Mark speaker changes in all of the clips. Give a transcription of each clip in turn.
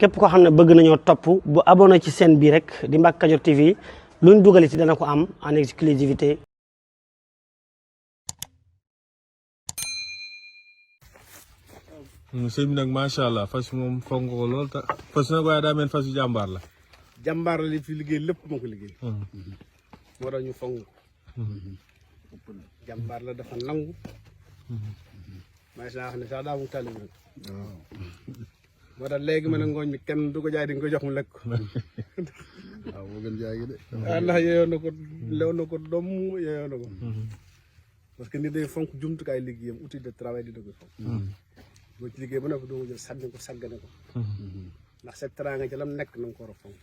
Speaker 1: képp koo xam ne bëgg nañoo topp bu abonné ci chaîne bi rek di Mbacke Kadior TV luñ dugal ci dana ko am en exclusivité.
Speaker 2: sëñ bi nag macha allah fas moom fonk ko lool te fas nag waaye daa mel fas yu jàmbaar la.
Speaker 3: jàmbaar la li fi liggéey lépp moo ko liggéey. moo tax ñu fonk ko. jàmbaar la dafa nangu. macha allah ne sax daa mu tàlli nag. moo tax léegi ma ne ngooñ mi kenn du ko jaay di nga ko jox mu lekk.
Speaker 4: waaw moo gën jaay gi de.
Speaker 3: ndax yeyoo na ko lew na ko doom yeyoo na ko. parce que nit day fonk jumtukaay liggéeyam outil de travail di ko fonk. boo ci liggéey ba noppi doo ko jël sànni ko sàggane ko. ndax sa teraanga ci lam nekk na nga ko war a fonk.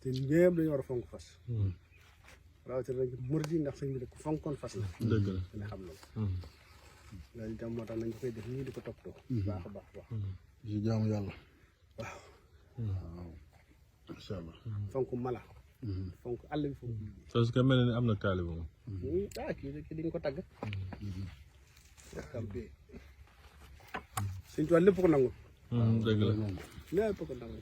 Speaker 3: te ñëpp dañu war a fonk fas. rawatina nag murid yi ndax sëñ bi de ku fonkoon fas la.
Speaker 2: dëgg la
Speaker 3: dina xam loolu. loolu itam moo tax nañ ko koy def nii di ko toppatoo. baax a baax a baax.
Speaker 4: di jaamu yàlla.
Speaker 3: waaw.
Speaker 4: waaw macha allah.
Speaker 3: fonk mala. fonk àll bi fonk liggéey.
Speaker 2: parce que mel na ni am na taalibe moom.
Speaker 3: kii di nga ko tàgg. yaakaar bi sëñ Tuubaa lépp ko nangu.
Speaker 2: dëgg la.
Speaker 3: lépp ko nangu.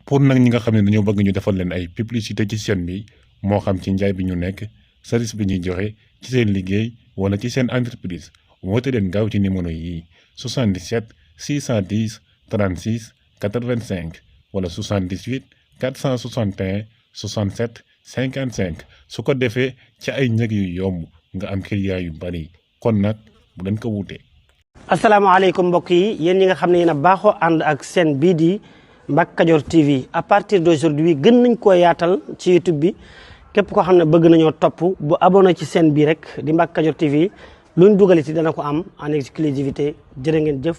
Speaker 5: pour nag ñi nga xam ne dañoo bëgg ñu defal leen ay publicité ci chaîne bi moo xam ci njaay bi ñu nekk service bi ñuy joxe ci seen liggéey wala ci seen entreprise woote leen gaaw ci numéro yi 77 610 36 85 wala 78 461 67 55 su ko defee ci ay njëg yu yomb nga am client yu bari kon nag bu leen ko wuute.
Speaker 1: asalaamaaleykum mbokk yi yéen ñi nga xam ne yéen a baaxoo ànd ak chaîne bii di Mbacke Kadior TV à partir d'aujourd'hui gën nañ koo yaatal ci YouTube bi képp koo xam ne bëgg nañoo topp bu abonné ci chaîne bi rek di Mbacke Kadior TV luñ dugal ci dana ko am en exclusivité jërë ngeen jëf.